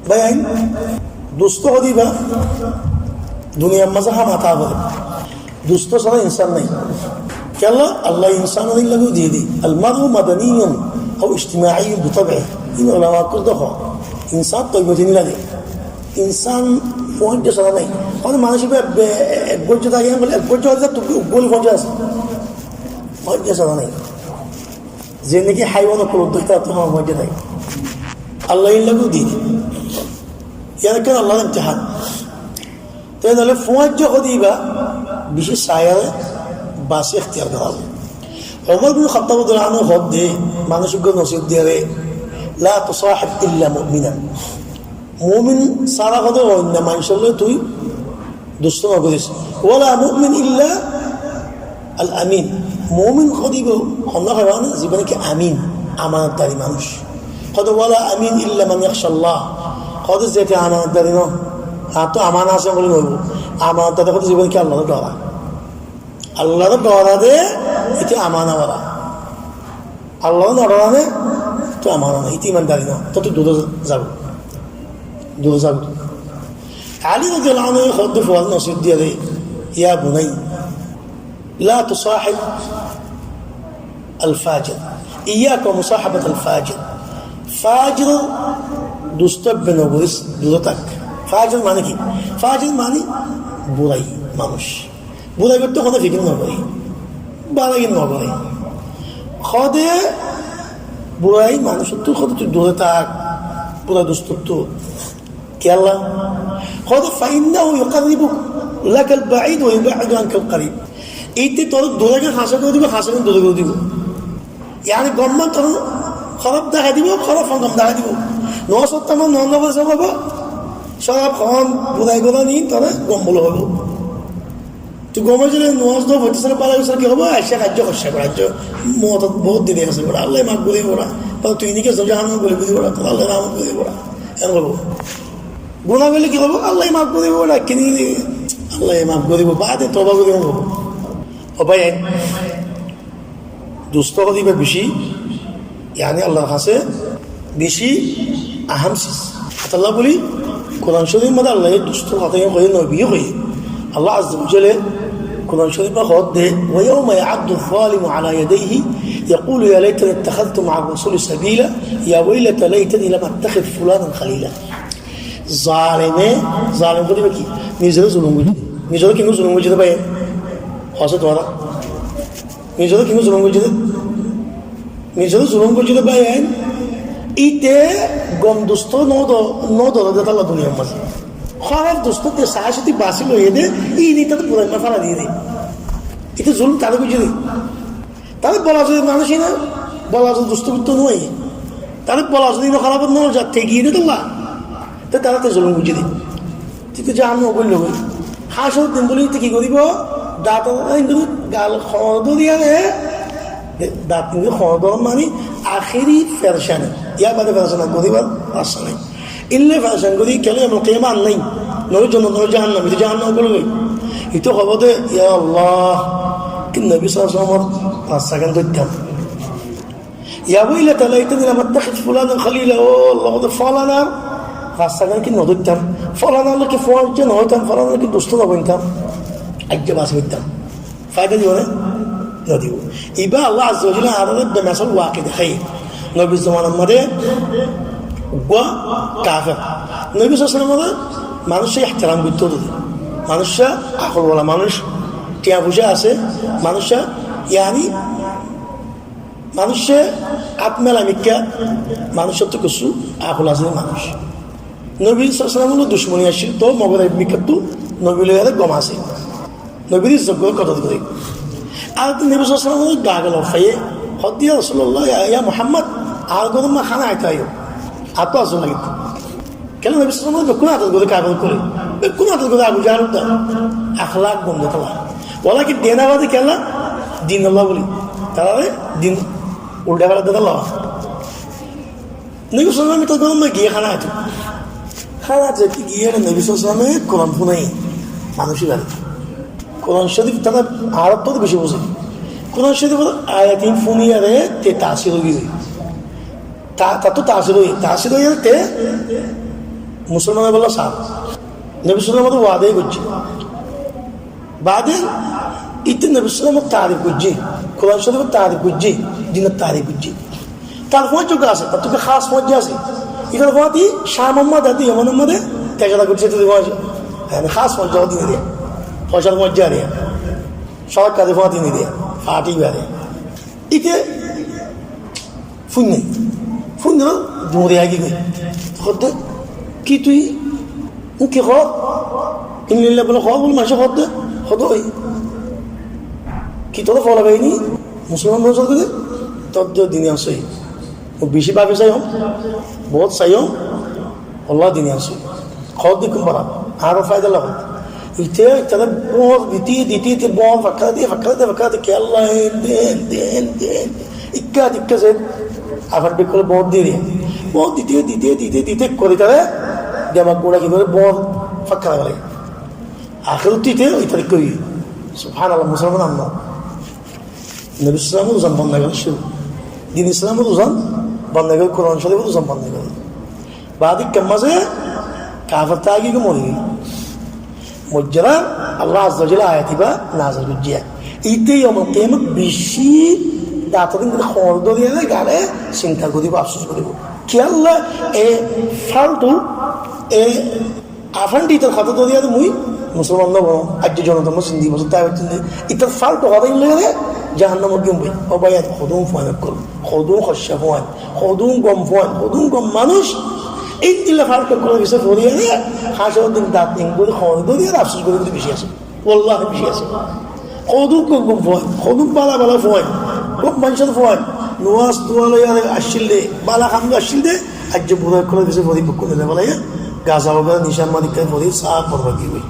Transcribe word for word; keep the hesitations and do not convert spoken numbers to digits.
Bái ain, dustó hodé ibá duniyar mazé hámata foré. Dustó sára insán nái. Kiyólla? Allah insán ór ílla goi diyé dé. المرء مدني أو اجتماعي بطبعه. Ín ulama ókkol dé hoó, insán toibotin lage. Insán fuañijja sára nái. Mane manúic ibá be-, ek goijja táke, ek goijja óile to goli fuañijja asé. Fuañijja sára nái. Ze niki háiwan ókkol uddá, ítara to háiwan fuañijja nái. Allah ílla goi diyé dé. Yián ekkán Allahr imtihan. Te noóile fuañijja hodé ibá beci saiyóre basi ektiyar gora óibo. Umar bin Khattab radiyallahu anhu hoó dé, manúic uggwá nosiyot diyé dé, لا تصاحب إلا مؤمنا. Mumin sára hodé oinno manúic loi tui dustó no goris. ولا مؤمن إلا الأمين. Mumin hodé ibá hondilla hoiba, zibá niki amin, amanatdari manúic. Hodé ولا أمين إلا من يخشى الله. Hodé zete amanatdari no, ar to amana asé buli no óibo. Amanatdari hodé zibá niki Allahr dora. Allahr dora dé, íte amana wala. Allahr no dora dé, íte amana no, íte imandari no. Te tui dure zaibo. Dure zaibo. Ali radiyallahu anhu hoó dé fuare nosiyot diyé dé, يا بني لا تصاحب الفاجر، إياك ومصاحبة الفاجر. Fajir dustó ebbe no goris, dure tak. Fajir mane ki? Fajir mane burai manúic. Burai goittó hono fikir no goré, bála gin no goré. Hoó dé burai manúic ottu hoó dé tui dure tak, burai dustó ottu. Kiyólla? Hoó dé, فإنه يقرب لك البعيد ويبعد عنك القريب. Íte toré dure gán hañsé gorí dibo, hañsé gán dure gorí dibo. Yáni gom man toré hóraf dahái dibo, hóraf gom dahái dibo. Nomaz fottó man nomaz no fottó hoibo, córab, hom, burai gorá ni toré gom buli hoibo. Tui gom ói zaiba, nomaz no fottó sóra, bála sóra ki hoibo? Aicca haijjo hoicca, haijjo mot bout deri asé, Allah maf gorí dibo. Ba tui niki zon jahannam goli goli dibo, Allah rahmot gorí dibo. En hoibo. Guná goille ki hoibo? Allah maf gorí dibo, kini Allah maf gorí dibo, bade toba gorí dibo. Ó bái, dustó hodé ibá beci, yáni Allahr hañsé beci aham sis. Etolla buli Kuran Córif mazé Allaye dustó hotá hoiyé, nobiye hoiyé. Allah Azza wa Jalla Kuran Córif mazé hoó dé, ويوم يعض الظالم على يديه يقول يا ليتني اتخذت مع الرسول سبيلا يا ويلتى ليتني لم أتخذ فلانا خليلا. Zalime, zalim hodé ibá ki? Nizoré zulum goijjé dé. Nizoré ki zulum goijjé dé bái? Hoó só tuáñra. Nizoré ki zulum goijjé dé? Nizoré zulum goijjé dé bái ain. Íte gom dustó no do-, no dore dé tolla duniyar mazé. Hóraf dustó te saá sóti basi loiyé dé, ín ítaré burai mazé félai diyé dé. Íte zulum taré goijjé dé. Taré bola zodi manúic ín, bola zodi dustó goittó no. Taré bola zodi ín hóraf no za, te giyé dé tolla. Te taré te zulum goijjé dé. Te te jahannam goilló goi. Hácor din buli te ki goribo? Daat ín dóri gal hoñr dóri ane. Daat ín dóri hoñr dóra mani ahéri ferecani. Yar bade ferecani goribar rasta nai. Ílla ferecani gori kiyólla yomul kiyamot ar nai. Noóile jonnot, noóile jahannam, íte jahannam goilló goi. Íte hoibo dé, ya Allah, ki Nobi sallallahu alaihi wasallam or rasta gán dóittam. يا ويلتى ليتني لم أتخذ فلانا خليلا. Ó Allah, folanar rasta gán ki no dóittam, folanar loi ki fuañijja no óitam, folanar loi ki dustó no bointam. Aijja basi óitam. Faida dibo né? No dibo. Ibá Allah Azza wa Jalla añáráre bemesal waki deháiye. Nobir zomanar mazé uggwá kafer. Nobi sallallahu alaihi wasallam ore manúice ihteram goittó dé. Manúice akol wala manúic, tiañ foicá asé, manúice, yáni, manúice át mela mikká, manúic ottu kessú akol asé manúic. Nobi sallallahu alaihi wasallam loi ducmoni accíl, to mogor ek mikká ottu nobi loi ere gom asé. Nobir izzot goré, kodor goré. Ar nobi sallallahu alaihi wasallam ore gagol faiye, hoó dé, ya Rasulullah, ya, ya Muhammad, añár górot hána háito aiyo. Añáttu asó lage. Kiyólla Nobi sallallahu alaihi wasallam bekkún ador goré, kafir ókkole. Bekkún ador goré Abu Jahal uddá. Akhlak gondo tolla. Walakin dena bade kiyólla? Dinolla buli. Tarare din ulda gorí dé tolla. Nobi sallallahu alaihi wasallam tar górot giyé hána háito. Hána háito giyé Nobi sallallahu alaihi wasallam e Kuran fúnaiye manúic ibáre. Kuran Córif tará añárattú beci buzé. Kuran Córif or ayat ín fúniyaré te tasir ói giyé. Ta-, tattú tasir óiye, tasir óiye te Musolman óibolla saf. Nobi sallallahu alaihi wasallam wada goijjé. Baade íte Nobi sallallahu alaihi wasallam tarif goijjé, Kuran Shorif tarif goijjé, din tarif goijjé. Tar fuañti asé, tar to hás fuañti asé. Itar fuañti Sham or maze, Yaman or maze, tejara goijjé, to fuañti. Yáni hás fuañti din diya. Foisar fuañti diya. Sorak kade fuañti diya. Fati bare. Íte fúinne. Fúinne dóri aigiyói. Hoódde, ki tui? Ó ki hoó? Inna lillahi bole hoó, bole maincé hoódde. Hoódde ói. Ki tore fola baini? Musolman bole hoódde. Tore dini asé. Ó beci babi saiyum. Bout saiyum. Wallah dini asé. Hoódde kum bara, aró faida lagódde. Íte, ítare bóñr dite, dite, dite, bóñr fakkara diye, fakkara diye, fakkara diye, kiyólla, en, de, en, de, en, de, en, de. Ikká, ikká ze, afar bikkole bóñr diye. Bóñr dite, dite, dite, dite, kori ítare, demak gura ki gore, bóñr fakkara gele. Ahérottú íte, ítare koi. Subhanallah, musolman amno. Nobi sallallahu alaihi wasallam zan banda gorí cúru. Din Islam zan banda gorí, Kuran Shorif zan banda gorí. Baade ikká maze kafer táki giyói mori giyói. Mojjé de Allah Azza wa Jalla ayat iba nazil goijjé. Íte yomul kiyamot beci dato din gori hoñr dóri ene gare sinta goribo, afsus goribo. Kiyólla e faltu, e afandi ítar hotá dóri ene mui musolman no bano, aijja jonotá musolman di bosór táki goijjé de. Ítar faltu hotá ílla gare jahannamot giyum boi. Ó bái, ar hodún fuain ókkol, hodún hoccá fuain. Hodún gom fuain, hodún gom manúic, endilla faltu ókkolor fisé fori ene, hácor din dat engori hoñr dóri ene afsus gori gori beci asé. Wallahi beci asé. Hodún gom gom fuain, hodún bála bála fuain, gom maincór fuain, nomaz dua loi ene accíl de, bála ham loi accíl de, aijja bura ókkolor fisé fori bukkún ene félaiye, gaza ókkol, nicá mari kái fori, saf borbad ói giyói.